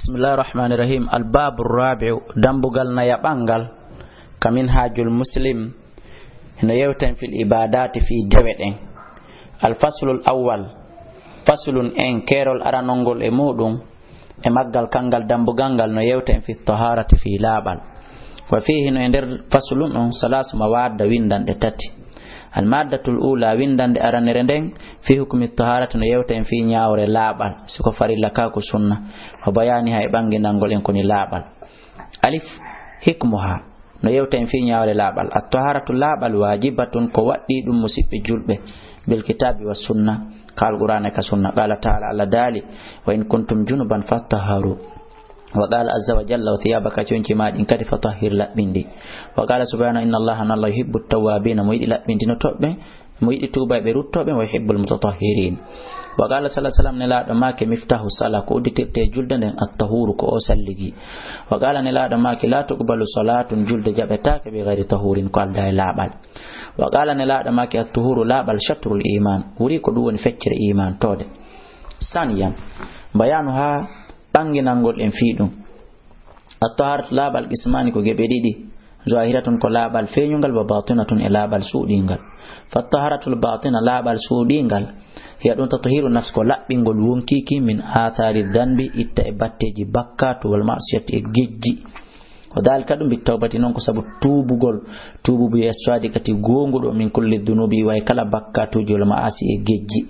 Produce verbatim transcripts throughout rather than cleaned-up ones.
Bismillahir Rahmanir Rahim. Al-Babu Rabi'u, dambugal nayaɓal ngal, ka Minhajul Muslim, no yewta en fil ibadati, fii dewe ɗen. Al-Faslul Awwal, faslun en, keerol aranol ngol e muɗum, e maggal kangal dambugal ngal no yewta en fi taharati, fii laaɓal. Wa fihi, no e nder faslun on, salasu mawadda, windanɗe tati. Al maddatul ula, windande aranere nden, fi hukmi taharati, no yewta en fii ñaawre laaɓal, si ko farilla ka ko sunna. Wa bayaniha, e ɓanginangol en koni laaɓal. Alif, hikmuha, no yewta en fii ñaawre laaɓal. At taharatu, laaɓal, wajibatun, ko waɗɗii ɗum musiɓɓe julɓe, bil kitabi wa sunna, ka Alqur'ana ka sunna. Qala ta'ala, Allah daali, wa in kuntum junuban fattaharu. Wa qala azza wa jalla, wa thiyabaka, conci ma ɗin kadi, fatahhir, laɓɓin ɗi. Wa qala subhanahu, inna Allaha, no Allah, yuhibbu tawwabina, mo yiɗi laɓɓintinotoɓe, mo yiɗi tuubayɓe ruttoɓe, wa yuhibbul mutatahhirin. Wa qala sallallahu alaihi wasallam, nelaaɗo maaki, miftahu sala, ko udditirte julde nden, at tahuru, ko o salligi. Wa qala, nelaaɗo maaki, la tuqbalu salatun, julde jaɓetaake, bi ghairi tahurin, ko aldaa e laaɓal. Wa qala, nelaaɗo maaki, at tuhuru, laaɓal, shatrul iman, wuri ko ɗum woni feccere iman toode. Saniyan, bayanu ha ɓanginangol en fii ɗum. At taharatu, laaɓal, qismani, ko geɓe ɗiɗi. Zahiratun, ko laaɓal feeñungal, wa batinatun, e laaɓal suuɗingal. Fa taharatul batina, laaɓal suuɗingal, hiya ɗum tathiru nafs, ko laɓɓingol wonkiki, min athari dhanbi, itta e batteji bakkatu, wal ma'siyati, e gejji. Wa dhalika, ɗum, bit tawbati, non ko sabu tuubugol, tuubu bi sadiqati, goonguɗo, min kulli dhunubi, wa e kala bakkatuji, wal ma'asi, e gejji.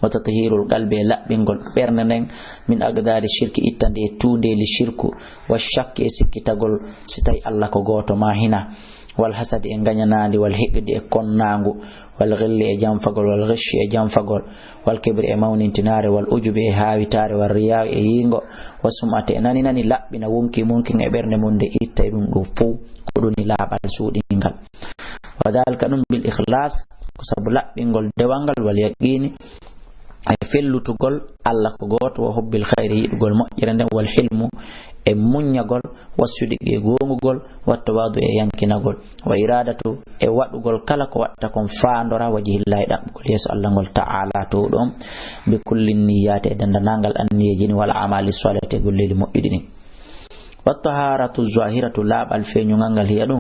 Wa tathirul qalbi, e laɓɓingol ɓernde nden, min aqdari shirki, ittande e tuundeeli shirku, wa shakki, e sikkitagol si tawi Allah ko gooto ma hina, wal hasadi, e ngañanaandi, wal hiqdi, e konnaangu, wal ghilli, e janfagol, wal ghishi, e janfagol, wal kibri, e mawnintinaare, wal ujubi, e haawitaare, wal riyaa, e yiingo, wa sum'ati, e nani nani, laɓɓina wonki munkin e ɓernde mum nde, itta e ɗum ɗo fow, ko ɗum ni laaɓal suuɗingal. Wa dhalika, ɗum, bil ikhlas, ko sabu laɓɓingol dewal ngal, wal yaqini, e fellutugol Allah ko gooto, wa hubbil khayri, yiɗugol moƴƴere nden, wal hilmu, e muññagol, wa sidqi, e goongugol, wa tawadu, e yankinagol, wa iradatu, e waɗugol kala ko waɗta kon faandora, wajhillahi, ɗaɓɓugol yeeso Allah ngol, ta'ala, towɗo on, bi kulli niyyati, e dendanangal anniyeeji ni, wal amali salihati, e golleeli moƴƴuɗi ɗin. Wa taharatu zahiratu, laaɓal feeñungal ngal, hiya ɗum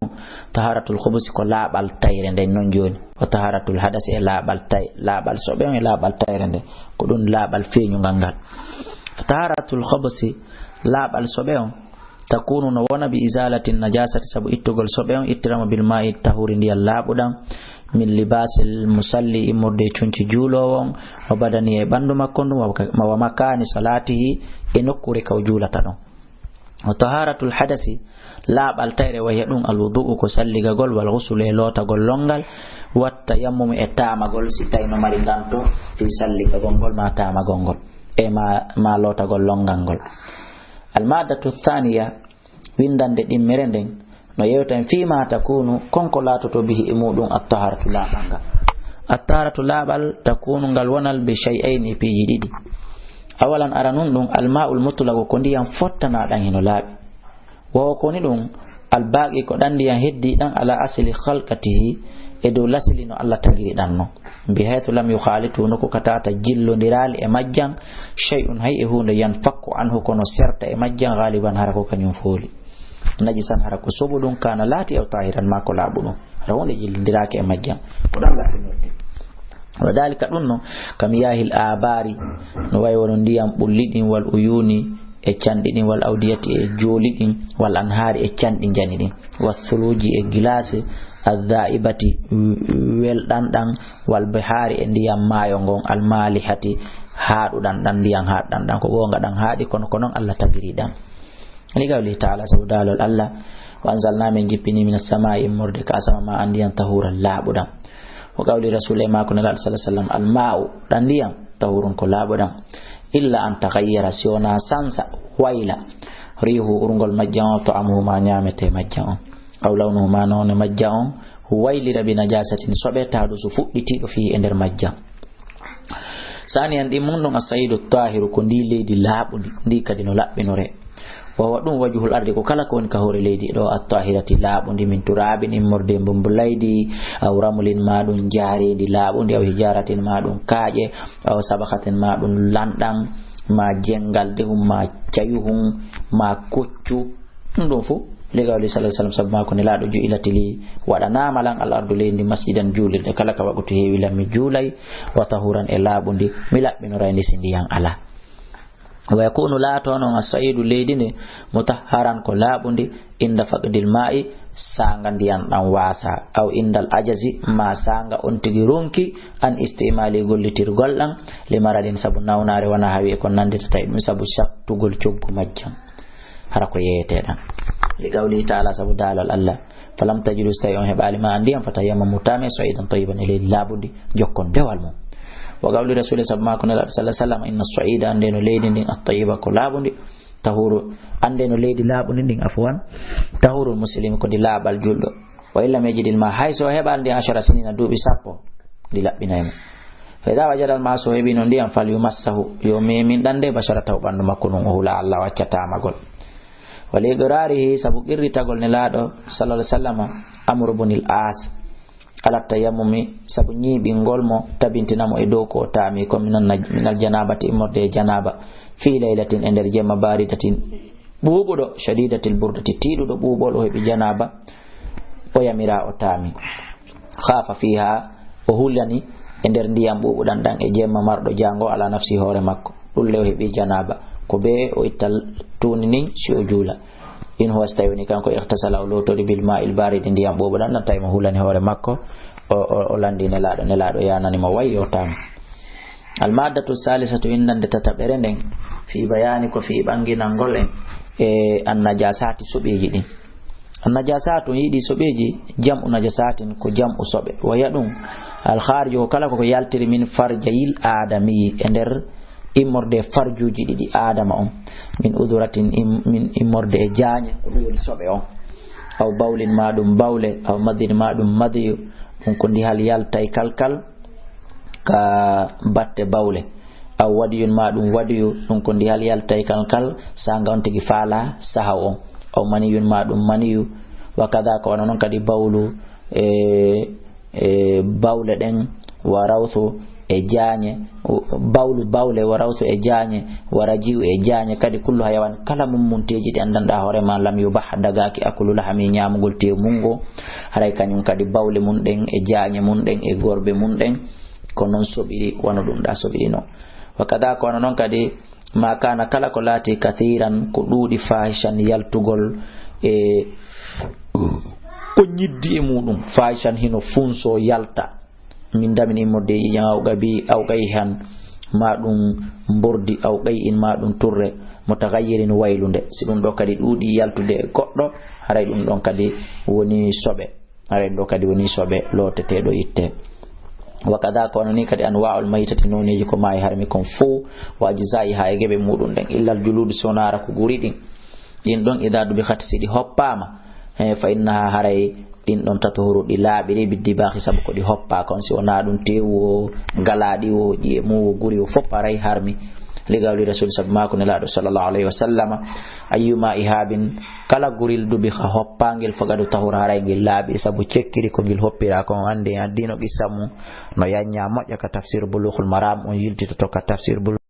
taharatul khubusi, ko laaɓal tayre nden non jooni. Wa taharatul hadasi, e laaɓal tay-, laaɓal soɓe on, e laaɓal tayre nden, ko ɗum laaɓal feeñungal ngal. Wa taharatul khubusi, laaɓal soɓe on, takunu, no wona, bi izalatin najasati, sabu ittugol soɓe on, ittirama, bil ma'i tahuri, ndiyan laaɓuɗan, min libasil musalli, immorde e conci juuloowo on, wa badani, e ɓandu makko ndun, wa ka-, wa makani salatihi, e nokkuure ka o juulata ɗon. Wa taharatul hadasi, laaɓal tayre, wa hiya ɗum, al wudu'u, ko salligagol, wal ghuslu, e lootagol lonngal, wa tayammumu, e taamagol, si tawi no mari nganto fii salligagol ngol, ma taamagol ngol, e ma, ma lootagol lonngal ngol. Al maddatu thaniya, windande ɗimmere nden, no yewta en fii ma takunu, kon ko laatoto, bihi, e muɗum, at taharatu, laaɓal ngal. At taharatu, laaɓal, takunu, ngal wonal, bi shay'ayni, e piiji ɗiɗi. Awalan, aranun ɗum, al ma'ul mutlaqu, ko ndiyan fottanaɗan hino laaɓi. Wa huwa, ko woni ɗum, al baqi, ko ɗan ndiyan heddi ɗan, ala asli khalqatihi, e dow lasli no Allah tagiri ɗan non. Bi haythu lam yukhalitu, no ko ka tawata jillondiraali e majjan, shay'un, hay e huunde, yanfakku anhu, kono serta e majjan, ghaliban, hara ko kañum fooli. Najisan, hara ko soɓuɗum, kana, laati, aw tahiran, ma ko laaɓuɗum, hara huunde jillondiraaki e majjan, ko ɗan laɓɓinirte. Wa dhalika, ɗum non, ka miyahil abari, no wayi wono ndiyan ɓulli ɗin, wal uyuni, e canɗi ɗin, wal awdiyati, e jooli ɗin, wal anhari, e canɗi njani ɗin, wa thuluji, e gilaasi, adhaibati, welɗan ɗan, wal bihari, e ndiyan maayo ngon, al malihati, haaɗuɗan ɗan, ndiyan haaɗuɗan ɗan, ko goonga ɗan haaɗi, kono ko non Allah tagiri ɗan. Li qawlihi ta'ala, sabu daalol Allah, wa anzalna, min jippini, minas samai, immorde ka asama, ma an, ndiyan, tahuran, laaɓuɗan. Wa qawli rasul, e maako Nelaaɗo sallallahu alaihi wasallam, al ma'u, ɗan ndiyan, tahurun, ko laaɓuɗan. Illa an taghayyara, si wonaa sansa, wayla, rihu, urngol majjan on, ta'amuhu, ma ñaamete majjan on, aw lawnuhu, ma noone majjan on waylira, bi najasatin, soɓe, tahdusu, fuɗɗitiiɗo, fii, e nder majjan. Saniyan, ɗimmun ɗum, as-sa'idu tahiru, ko ndi leydi laaɓundi, ndi kadi no laɓɓinore. Wa huwa, ɗum, wajhul ardi, ko kala ko woni ka hoore leydi ɗo, at-tahirati, laaɓundi, min turabin, immorde e mbumbulaydi, aw ramlin, ma ɗum jaareendi laaɓundi, aw hijaratin, ma ɗum kaaƴe, aw sabkhatin, ma ɗum lanɗan, ma jengal dehum, ma cayuhum, ma koccu. Ɗum ɗum fof, li qawli sallallahu alaihi wasallam, sabu maako Nelaaɗo, "Ju'ilat li", waɗanaama lan, "al ardu", leydi ndi, "masjidan", juulirde, kala ka waqtu heewi lan mi juulay, "wa tahuran", e laaɓundi, mi laɓɓinoray ndi si ndiyan alaa. "Wa yakunu", laato noon, "as-sa'idu", leydi ndi, "mutahharan", ko laaɓundi, "inda faqdil ma'i", saanga ndiyan ɗan waasa, "aw indal ajazi", ma saanga on tigi ronki, "an istimali", gollitirgol ɗan, "li maradin", sabu nawnaare, "wa nahwi", e ko nannditata e ɗum, sabu sattugol coggu majjan. Hara ko yeeyetee ɗan. Li qawlihi ta'ala, sabu daalal Allah, "Falam tajidu", so tawi on heɓaali, "ma'an", ndiyan, "fatayammamu", taame, "sa'idan tayyiban", e leydi laaɓundi, jokkon dewal mum. Wa qawli Rasuli, sabu maako Nelaaɗo sallallahu alaihi wasallam, "Inna as-sa'ida", anndee no leydi ndin, "at-tayyiba", ko laaɓundi, "tahuru", anndee no leydi laaɓundi ndin, afwan, "tahurul muslimi", ko ndi laaɓal julɗo. "Wa illam yajidil ma", hay so o heɓaali ndi, "ashara sinina", duuɓi sappo, ndi laɓɓinay mo. "Fa idha wajadal ma", so o heɓii noon ndiyan, "fal yumassahu", yo meemin ɗan nde, "basharatahu", ɓanndu makko ndun, o hula Allah, o acca taamagol. "Wa li iqrarihi", sabu qirritagol Nelaaɗo sallallahu alaihi wasallam Amru bunil As ala tayammumi, sabu ñiiɓingol mo, tabintina mo e dow ko o taami kon, minan naj-, minal janabati, immorde e janaba, fi laylatin, e nder jemma, baridatin, ɓuuɓuɗo, shadidatil burdati, tiiɗuɗo ɓuuɓol, o heɓi janaba, o yamira, o taami. Khafa fiha, o hulani e nder ndiyan ɓuuɓuɗan ɗan e jemma marɗo jaango, ala nafsi, hoore makko. Ɗum le o heɓi janaba. Ko bee o itta tuuni nin si o juula. In huwa, so tawi woni kanko, ightasala, o lootori, bil ma'il baridi, ndiyan ɓuuɓuɗan ɗan, tawi mo hulani hoore makko, o, o, o lanndi Nelaaɗo, Nelaaɗo yanani mo, wayi o taami. Al maddatu salisatu, winndannde tataɓere nden, fi bayani, ko fi ɓanginangol en e an najasati, soɓeeji ɗin. An najasatu, yiɗi soɓeeji, jam'u najasatin, ko jam'u soɓe. Wa hiya ɗum, al khariju, ko kala ko ko yaltiri, min farjayil adamiyi, e nder immorde farjuuji ɗiɗi Aadama on, min uduratin, im-, min immorde e jaañe, ko ɗum woni soɓe on. Aw bawlin, ma ɗum bawle, aw madin, ma ɗum madiyu, ɗum ko ndihal yaltay kalkal ka batte bawle. Aw wadiyun, ma ɗum wadiyu, ɗum ko ndihal yaltay kalkal saanga on tigi faala sahaw on. Aw maniyun, ma ɗum maniyu, wa kada, ko wano non kadi bawlu, e, e bawle ɗen, wa rawsu, e jaañe, bawlu bawle, wa rawsu, e jaañe, wa rajiu, e jaañe kadi, kullu hayawan, kala mummunteeji ɗi anndanɗaa hoore ma, lam yubah, dagaaki, aklu lahami, ñaamugol teewu mun ngo, haray kañum kadi bawle mun ɗen, e jaañe mun ɗen, e gorbe mun ɗen, ko non soɓiri, wano ɗum ɗa soɓiri non. Wa kada, ko wano non kadi, ma kana, kala ko laati, kathiran, ko ɗuuɗi, fahishan, yaltugol, e ko ñiddi e muɗum, fahishan, hino funso, yalta, min damin immorde e ƴiiƴan, aw qabi-, aw qayhan, ma ɗum mbordi, aw qay'in, ma ɗum turre, mutaghayyirin, waylunde. Si ɗum ɗo kadi ɗuuɗi yaltude e goɗɗo, haray ɗum ɗon kadi woni soɓe. Haray ɗum ɗo kadi woni soɓe looteteeɗo itte. Wa kada, ko wano ni kadi, anwa'ul maytati, nooneeji ko maayi harmi kon fow, wa ajza'iha, e geɓe muɗum ɗen, illal juludu, si wonaa hara ko guri ɗin. Ɗin ɗon, ida dubikhat, si ɗi hoppaama, eh, fa innaha, haray ɗin ɗon, tatuhuru, ɗi laaɓiri, biddibaahi, sabu ko ɗi hoppa kon, si wonaa ɗum, teewu o, galaaɗi o, ƴiye mum o, guri o, fof haray harmi. Li qawli rasul, sabu maaku Nelaaɗo sallallahu alayhi wa sallama, ayyuma ihabin, kala guril dubiha hoppaangel, faqad tahura, haray ngel laaɓi, sabu cekkiri ko ngel hoppira kon. Anndi en addiino qissa mum no yanña moƴƴa ka tafsir Bulughul Maram, on yiltitoto ka tafsir Bulughul